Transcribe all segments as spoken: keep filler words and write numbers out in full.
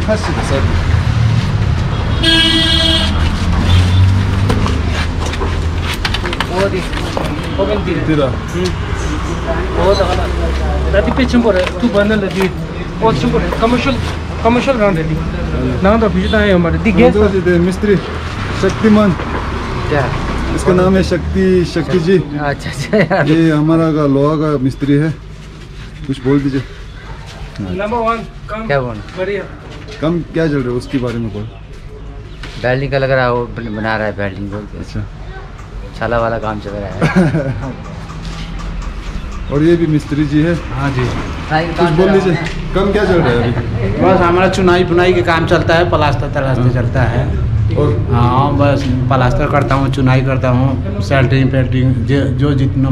ཅིག་ཁ་ཤས་ད་ས་དེ། འོ་དེ། ཨོ་བན་དེ། དེ་ར། འོ་ད་ག་ལ། ད་དེ་དཔེ་ཆེན་པོ་རེད། ཐུག་པ་ན་ལ་དེ། འོ་ཆེན་པོ་རེད། ཀོ་མར་ཤལ། ཀོ་མར་ཤལ་རང་རེད་དེ། ནང་དུ་བེད་སྤྱོད་བཏང་ཡ་ཡོད་མ་རེད། དེ་གེ་སི། हाँ, तो ये मिस्त्री शक्तिमान। क्या? इसका नाम है शक्ति, शक्ति जी। अच्छा, अच्छा यार। ये हमारा का लोहा का मिस्त्री है। कुछ बोल दीजिए। Number one. काम क्या बोलना? बढ़िया। काम क्या चल रहा है, उसके बारे में बोल। वेल्डिंग का लग रहा है, वो बन-, बना रहा है वेल्डिंग बोल के। अच्छा। छाला वाला काम चल रहा है। और ये भी मिस्त्री जी है। हाँ जी। कुछ बोल दीजिए, काम क्या चल रहा है अभी? बस हमारा चुनाई पुनाई के काम चलता है, प्लास्टर तलास्टर हाँ। चलता है। और हाँ, बस प्लास्टर करता हूँ, चुनाई करता हूँ, सेंटरिंग पेंटिंग, जो, जो जितना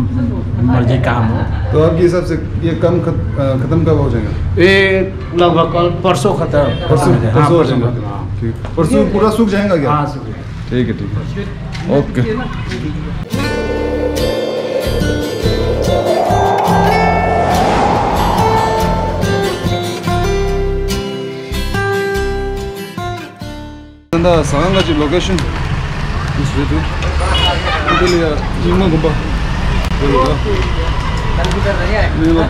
मर्जी काम हो। तो आपके हिसाब से ये काम खत-, अ, खत्म कब हो जाएगा? ये लगभग कल परसों खत्म, परसों, खत्म हो जाएगा। हाँ, परसों हो परसों जाएगा। खत्म, हाँ। ठीक। परसों पूरा सूख जाएगा क्या? हाँ, सूख जाएगा। ठीक है, ठीक है। ओके। ད་ཟ་ཁང་གི་ལོ་ཀེ་ཤན་འདི་རེད་འདུག་འདི་ལ་ཡ་རྙིང་མ་དགོན་པ་རེད་འདུག་ད་མི་ལ་བིད་ལོ་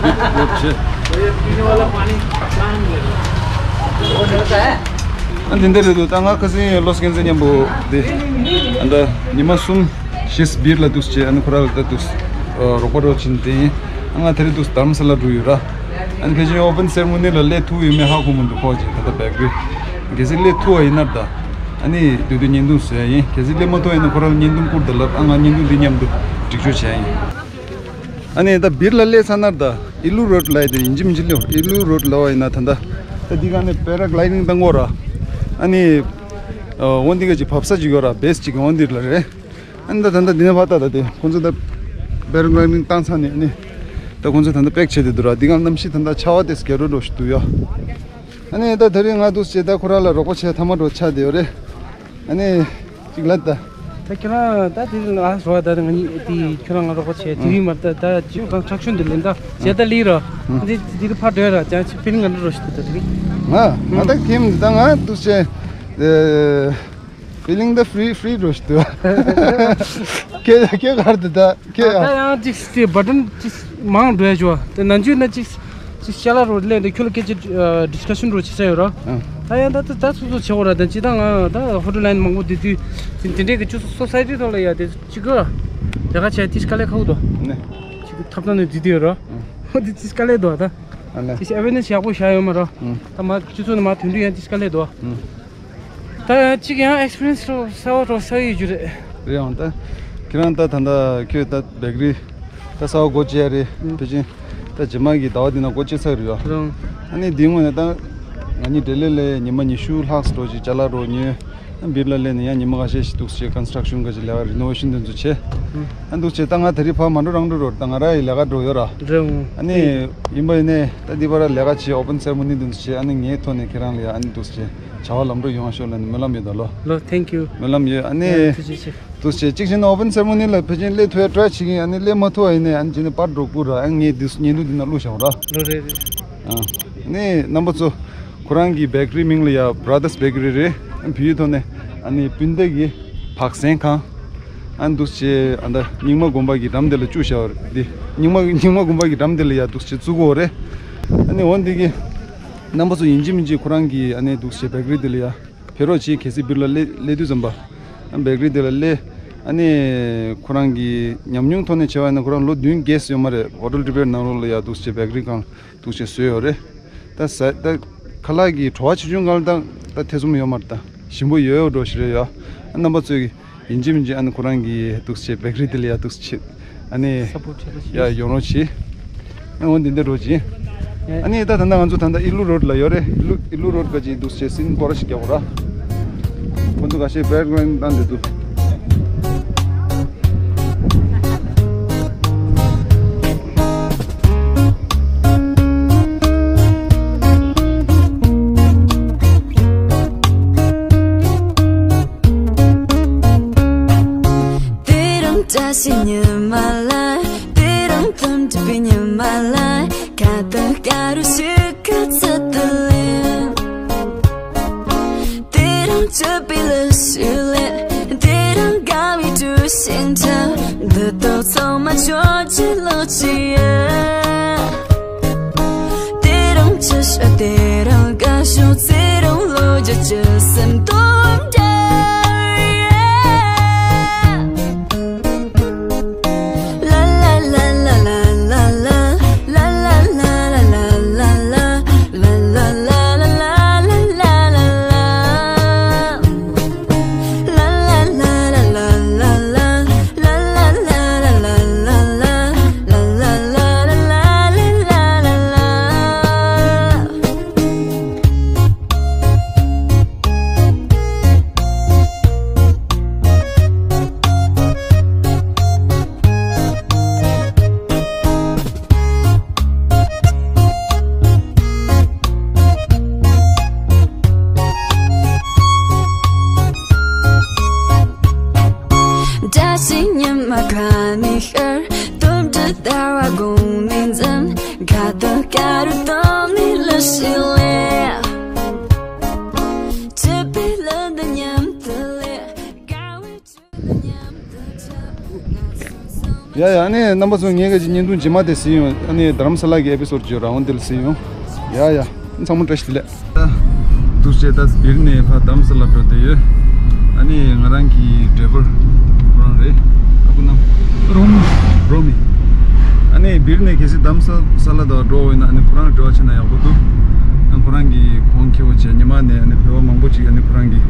བྱེད། ཨ་འདི་འདི་རེད་འདུག་ད་ང་ཁ་སང་ལོ་སི་ཨན་ཇེལ་སི་མཉམ་པོ་འདི་ཨ་ད་ཉི་མ་གསུམ་ཞེས་སྦིར་ལ་འདུག་བྱས། ཨ་ནི་ཁོ་ར་ལ་ད་འདུག་རོགས་པ་རོགས་བྱེད་དེ་ཡིན། ཨ་ང་དེ་རིང་འདུག་དྷ་རམ་ས་ལ་འགྲོ་ཡོད་ར། ཨ་ནི་ཕལ་ཆེར་ཨོ་པན་སེ་རི་མོ་ནི་ལ་སླེབས་ཐུབ་ཡོད་མེད་ཧ་གོ་མི་འདུག་ཁོ་ཅིག་ད་ལྟ་བེག་རི། གལ་སྲིད་སླེབས་ཐུབ་པ་ཡིན་ན་ད། ཨ་ནི་དུས་དུས་བརྙན་ཐུང་བཟོ་ཡ་ཡིན། གལ་སྲིད་སླེབས་མ་ཐུབ་པ་ཡིན་ན་ཁོ་རང་ལ་བརྙན་ཐུང་བསྐུར་དང་ལབ། ཨ་ང་བརྙན་ཐུང་འདི་མཉམ་དུ་སྒྲིག་སྦྱོར་བྱས་ཡིན། ཨ་ནི་ད་སྦིར་ལ་སླེབས་ཚར་ན་ད་ཨི་ལུ་རོཌ་ལབ་ཡ་དེ་ཡིན་གཅིག་མིན་གཅིག་སླེབས། ཨི་ལུ་རོཌ་ལབ་པ་ཡིན་ན་ད་ད་ད་འདི་ག་ནས་པེ་ར་གི་ལའི་ཌིང་བཏང་གོ་ར། ཨ་ནི་འོ་འདི་ག་ཅིག་བབས་ས་ཅིག་ཡོད་ར། བེ་སི་ཅིག་འོ་འདི་ལ་རེད། ཨ་ནི་ད་ད་ད་འདི་ནས་ཕར་ལྟ་ད་དེ་ཁོང་ཚོ་ད་པེ་ར་གི་ལའི་ཌིང་བཏང་ཚར་ནས་ཨ་ནི་ད་ཁོང་ཚོ་ད་ད་པེག་བྱས་ཏེ་འདུག་ར། འདི་ག་གནམ་གཤིས་ད་ད་ཆར་པ་དེ་སྐྱོ་རོ་འགྲོ་ཞིག་འདུག་ཡ། ཨ་ནི་ད་དེ་རིང་ང་འདུག་བྱས་ད་ཁོ་ར་ལ་རོགས་པ་བྱས་ཐ་མ་འགྲོ་ཆགས་བསྡད་ཡོད་རེད། ཨ་ནི་ཅིག་ལ་ད། ད་ཁྱོད་རང་ད་དེ་རིང་ང་རོགས་ད་ང་གཉིས་དེ་ཁྱོད་རང་ང་རོགས་པ་བྱས་དེ་རིང་མ་ད་ད་ཅིག་གང་ཁྲག་ཤུན་དེ་ལེན་ད་བྱས་ད་ལི་ར། ཨ་འདི་འདི་རུ་ཕར་འགྲོ་ཡ་ར། ཅང་ཅིག་ཕི་ལིང་ང་འགྲོ་རོགས་ཞིག་འདུག་ད་དེ་རིང་། ང་ང་ད་ཁྱིམ་ད་ང་འདུག་བྱས། ཨེ། ཕི་ལིང་ད་ཧྥི་རི་ཧྥི་རི་འགྲོ་ཞིག་འདུག་ཁྱེད་ཁྱེད་ག་རེ་འདུག་ད་ཁྱེད། ད་ཡང་ཅིག་དེ་བ་ཊན་ཅིག་མང་འགྲོ་ཡ་ཅོ། དེ་ནང་ཆོས་ན་ཅིག་ཅིག་ཤ་ལ་རོ་ལེན་དེ་ཁྱོད་ལ་སྐད་ཆ་ཌི་སི་ཀ་ཤན་རོ་ཅིག་བྱས་ཡོད་ར། ཨ། ད་ཡང་ད་ད་ད་སོ་སོ་བྱེད་འོ་ར། ད་ཅི་ད་ང་ད་ཧོ་ཊེལ་ལའིན་མང་པོ་དེ་དུས་དེ་དེ་འདྲས་ཀྱི་ཅོ་སོ་སོ་སའི་ཊི་ཐོག་ལ་ཡ་དེ་ཅིག་ག་དེ་ག་ཆ་ཏིས་ཀ་ལེ་ཁ་བོ་དོ། ནེ། ཅིག་ཐབ་ཐང་ནས་དེ་དུས་ཡོད་ར། ཨ། ཧོ་དེ་ཏིས་ཀ་ལེ་དོ་ད། ཨ་ནེ། ཅིག་ཨ་ཝེར་ནེ་སི་ཡག་པོ་བཞག་ཡོད་མ་ར། ཨ། ད་མ་སྤྱི་ཚོགས་ནས་མ་དོན་དུ་ཡང་ཏིས་ཀ་ལེ་དོ། ཨ། ད་ཡང་གཅིག་ཡང་ཨེག་སི་པི་རི་ཡན་སི་རོ་གསར་པ་རོ་གསར་ཡོད་རྒྱུ་རེད། རེད་ཡང་ད། ཁྱེད་རང་ད་ད་ད་ཁྱོད་ད་བེག་རི་ད་གསར་པ་སྒོ་འབྱེད་ཡ་རེད། ཨུ། ཕལ་ཆེར་ ད་རྗེས་མ་གི་ཟླ་བ་འདི་ནང་སྒོ་ཕྱེ་ཚར་ཡོད། རང་། ཨ་ནི་འདི་སྔོན་ནས་ད་ང་གཉིས་འབྲེལ་ལས་ལས་ཉི་མ་ཉི་ཤུ་ལྷག་འགྲོ་ཅིག་ཅ་ལག་འགྲོ་ཉོས། ཨ་སྦིར་ལ་སླེབས་ནས་ཡང་ཉི་མ་ཁ་ཤས་ཤིག་འདུག་སེ་ཀོན་སི་ཊག་ཤན་ག་ཅིག་ལས་ཀ་རི་ནོ་ཝེ་ཤན་དེ་ཚོ་བྱས། ཨ་འདུག་སེ་ད་ང་དེ་རིང་ཕར་མ་འགྲོ་རང་འགྲོ་རོགས། ད་ང་རང་ཡི་ལས་ཀ་འགྲོ་ཡོད་ར། རང་། ཨ་ནི་ཡིན་པ་ཡིན་ནས་ད་འདི་བར་ལས་ཀ་བྱས། ཨོ་པན་སེ་རེ་མོ་ནི་དེ་ཚོ་བྱས། ཨ་ནི་ངའི་ཐོག་ནས་ཁྱེད་རང་ལ་ཡ་ཨ་ནི་འདུག་སེ་བྱ་བ་ལམ་འགྲོ་ཡོང་བ་ཤོག་ལབ་ནས་སྨོན་ལམ་ཡོད་ད་ལོ། ལོ། ཐེང་ཀིའུ། སྨོན་ལམ་ཡོད། ཨ་ནི། ཡ། ཐུགས་རྗེ་ཆེ། འདུག་སེ་གཅིག་བྱས་ན་ཨོ་པན་སེ་རེ་མོ་ནི་ལ་ཕལ་ཆེར་སླེབས་ཐུབ་ཡ་ཊ་རའི་བྱེད་ཀྱི་ཡིན། ཨ་ནི་སླེབས་མ་ཐུབ་པ་ཡིན་ནའི་ཨ་ནི་བྱས་ནས་པར་འགྲོ་བསྐུར་ར། ཨ་ནི་ངས་འདི་བརྙན་ཐུང་འདི་ནང་བླུགས་བཞག་ར། ལོ། རེད་རེད། ཨ་ནི་རྣམ་པ་ཚོ། ཁོ་རང་གི་བེ་ཀ་རི་མིང་ལ་ཡ་བྷ་ར་དར་སི་བེ་ཀ་རི་རེད། ཨ་བོད་ཡིག་ཐོག་ནས་ཨ་ནི་སྤུན་ཟླ་གི་བག་ཟན་ཁང་། ཨ་ནི་འདུག་སེ་ཨ་ད་རྙིང་མ་དགོན་པ་གི་འགྲམ་དེ་ལ་བཅུག་བཞག་པ་རེད། འདི་རྙིང་མ་རྙིང་མ་དགོན་པ་གི་འགྲམ་དེ་ལ་ཡ་འདུག་སེ་བཙུགས་ཡོད་རེད། ཨ་ནི་འོ་འདི་གི་རྣམ་པ་ཚོ་ཡིན་གཅིག་མིན་གཅིག་ཁོ་རང་གི་ཨ་ནི་འདུག་སེ་བེ་ཀ་རི་དེ་ལ་ཡ་ཕེབས་རོགས་གྱིས། གལ་སྲིད་སྦིར་ལ་སླེབས་སླེབས་དུས་ཙམ་པ། ཨ་བེ་ཀ་རི་དེ་ལ་སླེབས། ཨ་ནི་ཁོ་རང་གི་ཉམས་མྱོང་ཐོག་ནས་བྱས་པ་ཡིན་ན་ཁོ་རང་ལོ་བདུན་བརྒྱད་ཙམ་ཡོད་མ་རེད། ཧོ་ཊེལ་ཊི་པེཊ་ནང་ལོགས་ལ་ཡ་འདུག་སེ་བེ་ཀ་རི་ཁང་འདུག་སེ་བཟོས་ཡོད་རེད། ད་ཟ་ད་ཁ་ལག་གི་བྲོ་བ་ཆེ་ཆུང་སྒང་ལ་ད་ད་ཐེ་ཚོམ་ཡོད་མ་རེད། ད་ཞིམ་པོ་ཡོད་ཡོད་འགྲོ་ཞིག་རེད་ཡ། ཨ་རྣམ་པ་ཚོས་ཀྱི་ཡིན་གཅིག་མིན་གཅིག་ཨ་ནི་ཁོ་རང་གི་འདུག་སེ་བེ་ཀ་རི་དེ་ལ་ཡ་འདུག་སེ་ཨ་ནི་སཔོར་ཊི་བྱེད་རོགས་བྱེད། ཡ་ཡོང་རོགས་བྱེད། ཨ་འོ་འདི་འདྲ་འགྲོ་བྱེད། ཨ་ནི་ད་ད་ལྟ་ང་ཚོ་ད་ལྟ་ཨི་ལུ་རོཌ་ལ་ཡོད་རེད། ཨི་ལུ་ཨི་ལུ་རོཌ་ག་ཅིག་འདུག་སེ་སིན་སྐོར་ཞིག་རྒྱག་གོ་ར། ཁོ་ཚོ་ཁ་ཤས་བེག་རོའུན་ཌི་བཏང་བསྡད་འདུག། དེ་རིང་བཀྲ་ཤིས་ཉི་མ་ལ། དེ་རིང་དམ་གྲུ་པའི་ཉི་མ་ལ། ཁ་དོག་དཀར་རོ་ཞིག་ག་ཚོད་དུ་ལེན། དེ་རིང་སྤྱོད་པའི་ལུས་ཤིག་ལེན། དེ་རིང་དགའ་བའི་གྲུ་བཞིན་འཁྲབ། འདི་དག་ཚང་མ་ཁྱོད་ཀྱི་ལོ་རྒྱུས་ཡིན། དེ་རིང་ཆེ་ཤོས་དེ་རིང་དགའ་ཤོས་ཚེ་རིང་ལོ་བརྒྱ་ཅི་སེམས་སྟོང་འདྲ། བཀྲ་ཤིས་ཉི་མ་ཁ་ནས་ཤར། དོན་དུ་ཟླ་བ་དགུང་ནས་འཛིན། ཁ་དོག་དཀར་རོ་དང་ནི་ལུས་ཤིག་ལེན། སྤྱོད་པའི་ལུས་འདི་མཉམ་དུ་ལེན། དགའ་བའི་གྲུ་འདི་མཉམ་དུ་འཁྲབ། ཡ་ཡ། ཨ་ནི་རྣམ་པ་ཚོ་ངས་ག་ཅིག་བརྙན་ཐུང་རྗེས་མ་དེ་གཟིགས་ཡོང་། ཨ་ནི་རྡ་རམ་ས་ལ་གི་ཨེ་པི་སོ་ཌི་ཅིག་ཡོད་ར། འོ་འདི་ལ་གཟིགས་ཡོང་། ཡ་ཡ། ཚང་མ་བཀྲ་ཤིས་བདེ་ལེགས། འདུག་སེ་ད་སྦིར་ནས་ཕར་རྡ་རམ་ས་ལ་འགྲོ་བསྡད་ཡོད། ཨ་ནི་ང་རང་གི་ཌ་རའི་ཝར་ཁོ་རང་རེད། ཨ་ཁུ་ནམ། རོ་མི། རོ་མི། ཨ་ནི་སྦིར་ནས་གལ་སྲིད་རྡ་རམ་ས་ས་ལ་དང་འགྲོ་འོས་ན་ཨ་ནི་ཁོ་རང་འབྲེལ་བ་བྱས་ན་ཡག་པོ་འདུག། ཨ་ཁོ་རང་གི་གོང་ཁེ་པོ་བྱས། ཉི་མ་ནས་ཨ་ནི་བོད་པ་མང་པོ་ཅིག་ཨ་ནི་ཁོ་རང་གི་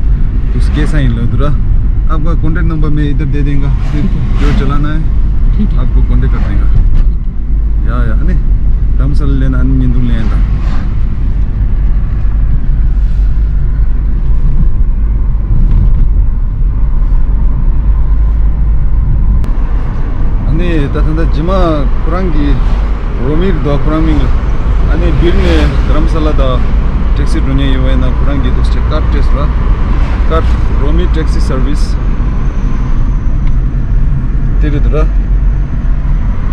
འདུག་སེ་སྐད་ས་ཡིན་ལབ་འདུག་ར། आपका कॉन्टैक्ट नंबर मैं इधर दे देंगे, फिर जो चलाना है, ठीक है। आपको कॉन्टैक्ट कर देंगे। ཡ་ཡ། ཨ་ནི་རྡ་རམ་ས་ལ་སླེབས་ན་ཨ་ནི་བརྙན་ཐུང་ལེན་དང་། ཨ་ནི་ད་ད་ལྟ་རྗེས་མ་ཁོ་རང་གི་རོ་མི་རེད་འདུག་ཁོ་རང་མིང་ལ། ཨ་ནི་སྦིར་ནས་རྡ་རམ་ས་ལ་དང་ཊེག་སི་འགྲོ་མཁན་ཡོད་པ་ཡིན་ན་ཁོ་རང་གི་འདུག་སེ་ཀར་སྤྲད་སོང་ར། ཀར་རོ་མི་ཊེག་སི་སར་བིས་དེ་རེད་འདུག་ར།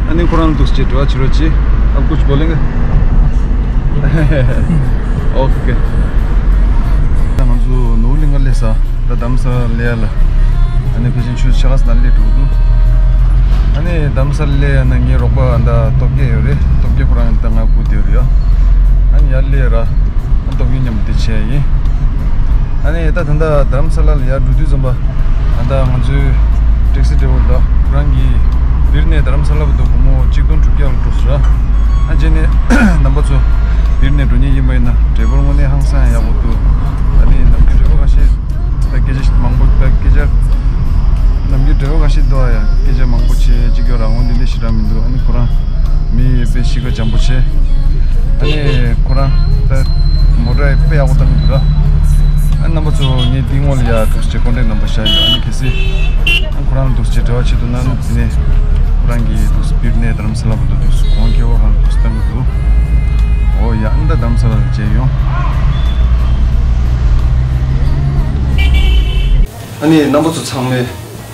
ཨ་ནི་ཁོ་རང་འདུག་སེ་འབྲེལ་བ་བྱེད་རོགས་གྱིས། आप कुछ बोलेंगे? ओके। ད་ང་ཚོ་ནོར་བུ་གླིང་ག་སླེབས་ས། ད་རྡ་རམ་ས་ལ་སླེབས་ཡ་ལ། ཨ་ནི་ཕལ་ཆེར་ཆུ་ཚོད་ཕྱེད་ཀ་ཙམ་སླེབས་འགྲོ་གི་འདུག། ཨ་ནི་རྡ་རམ་ས་ལ་སླེབས་ཡ་ན་ངའི་རོགས་པ་ད་སྟོབས་རྒྱལ་ཡོད་རེད། སྟོབས་རྒྱལ་ཁོ་རང་ད་ང་སྒུག་བསྡད་ཡོད་རེད་ཡ། ཨ་ནི་ཡར་སླེབས་ར། ཨ་སྟོབས་རྒྱལ་མཉམ་དུ་བྱས་ཡིན། ཨ་ནི་ད་ད་ལྟ་རྡ་རམ་ས་ལ་ལ་ཡར་འགྲོ་དུས་ཙམ་པ། ཨ་ད་ང་ཚོའི་ཊེག་སི་ཌ་རའི་ཝར་ད་ཁོ་རང་གིས་སྦིར་ནས་རྡ་རམ་ས་ལ་བར་དུ་སྒོར་མོ་གཅིག་སྟོང་དྲུག་བརྒྱ་ལ་སྤྲོད་སོང་ར། ཨ་རྗེས་ནས་རྣམ་པ་ཚོ་སྦིར་ནས་འགྲོ་མཁན་ཡིན་པ་ཡིན་ན་ཌ་རའི་ཝར་དངོས་གནས་ཧང་སང་ཡག་པོ་འདུག། ཨ་ནི་ནམ་རྒྱུན་ཌ་རའི་ཝར་ཁ་ཤས་ད་སྐད་ཆ་མང་པོ་ད་སྐད་ཆ་ནམ་རྒྱུན་ཌ་རའི་ཝར་ཁ་ཤས་འདུག་ཨ་ཡ། སྐད་ཆ་མང་པོ་བྱེད་ཅིག་ཡོད་ར། འོ་འདི་འདྲ་ཞེ་དྲག་མི་འདུག། ཨ་ནི་ཁོ་རང་མི་ པའི་གཤིས་ཀ་འཇམ་པོ་བྱས། ཨ་ནི་ཁོ་རང་ད་མོ་ཊ་དཔེ་ཡག་པོ་བཏང་གི་འདུག་ར། ཨ་རྣམ་པ་ཚོ་ངས་འདི་སྔོན་ལ་ཡ་འདུག་སེ་ཀོན་ཊེག་ནམ་བར་བཞག་ཡོད། ཨ་ནི་གལ་སྲིད་ཨ་ཁོ་རང་འདུག་སེ་འབྲེལ་བ་བྱེད་འདུག་ན་འདི་ནས་ཁོ་རང་གིས་འདུག་སེ་སྤིར་ནས་རྡ་རམ་ས་ལ་བར་དུ་འདུག་སེ་གོང་ཁེ་པོ་རང་འདུག་སེ་བཏང་གི་འདུག་ཨོ་ཡ། ཨ་ནི་ད་རྡ་རམ་ས་ལ་ལ་མཇལ་ཡོང་། ཨ་ནི་རྣམ་པ་ཚོ་ཚང་མས་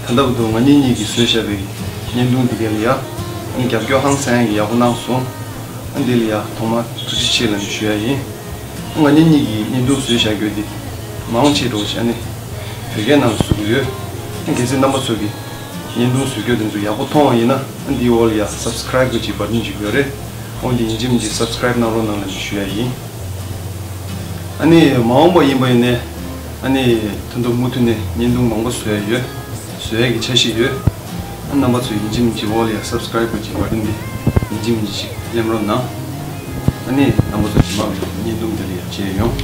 ད་ལྟ་བར་དུ་ང་གཉིས་གཉིས་ཀྱིས་བཟོས་བཞག་པའི་བརྙན་ཐུང་འདི་ག་ལ་ཡ། ཨ་ནི་རྒྱབ་སྐྱོར་ཧང་སང་ཡག་པོ་གནང་སོང་། ཨ་འདི་ལ་ཡ་ཐོག་མར་ཐུགས་རྗེ་ཆེ་ལབ་ནས་ཞུ་ཡ་ཡིན། ང་གཉིས་གཉིས་ཀྱིས་བརྙན་ཐུང་བཟོས་བཞག་རྒྱུ་འདི་མང་ཆེ་འགྲོ་བྱས་ནས་བོད་སྐད་ནང་ལ་བཟོ་གི་ཡོད། ཨ་གལ་སྲིད་རྣམ་པ་ཚོ་གིས་བརྙན་ཐུང་བཟོ་རྒྱུ་དེ་ཚོ་ཡག་པོ་མཐོང་བ་ཡིན་ན་ཨ་འདིའི་འོག་ལ་ཡ་སབ་སི་ཀ་རའིབ་གི་ཅིག་བ་ཊན་ཅིག་ཡོད་རེད། འོ་འདི་ཡིན་གཅིག་མིན་གཅིག་སབ་སི་ཀ་རའིབ་གནང་རོགས་གནང་ལབ་ནས་ཞུ་ཡ་ཡིན། ཨ་ནི་མ་འོངས་པ་ཡིན་པ་ཡིན་ནའི་ཨ་ནི་ད་དུང་མུ་མཐུད་ནས་བརྙན་ཐུང་མང་པོ་བཟོ་ཡ་ཡོད། བཟོ་ཡ་གི་འཆར་གཞི་ཡོད། ཨ་རྣམ་པ་ཚོས་ཡིན་གཅིག་མིན་གཅིག་འོག་ལ་ཡ་སབ་སི་ཀ་རའིབ་གི་ཅིག་བ་ཊན་འདི་ཡིན་གཅིག་མིན་གཅིག་ཅིག་གླེམ་རོགས་གནང་། ཨ་ནི་རྣམ་པ་ཚོ་རྗེས་མ་བརྙན་ཐུང་འདི་ལ་ཡ་མཇལ་ཡོང་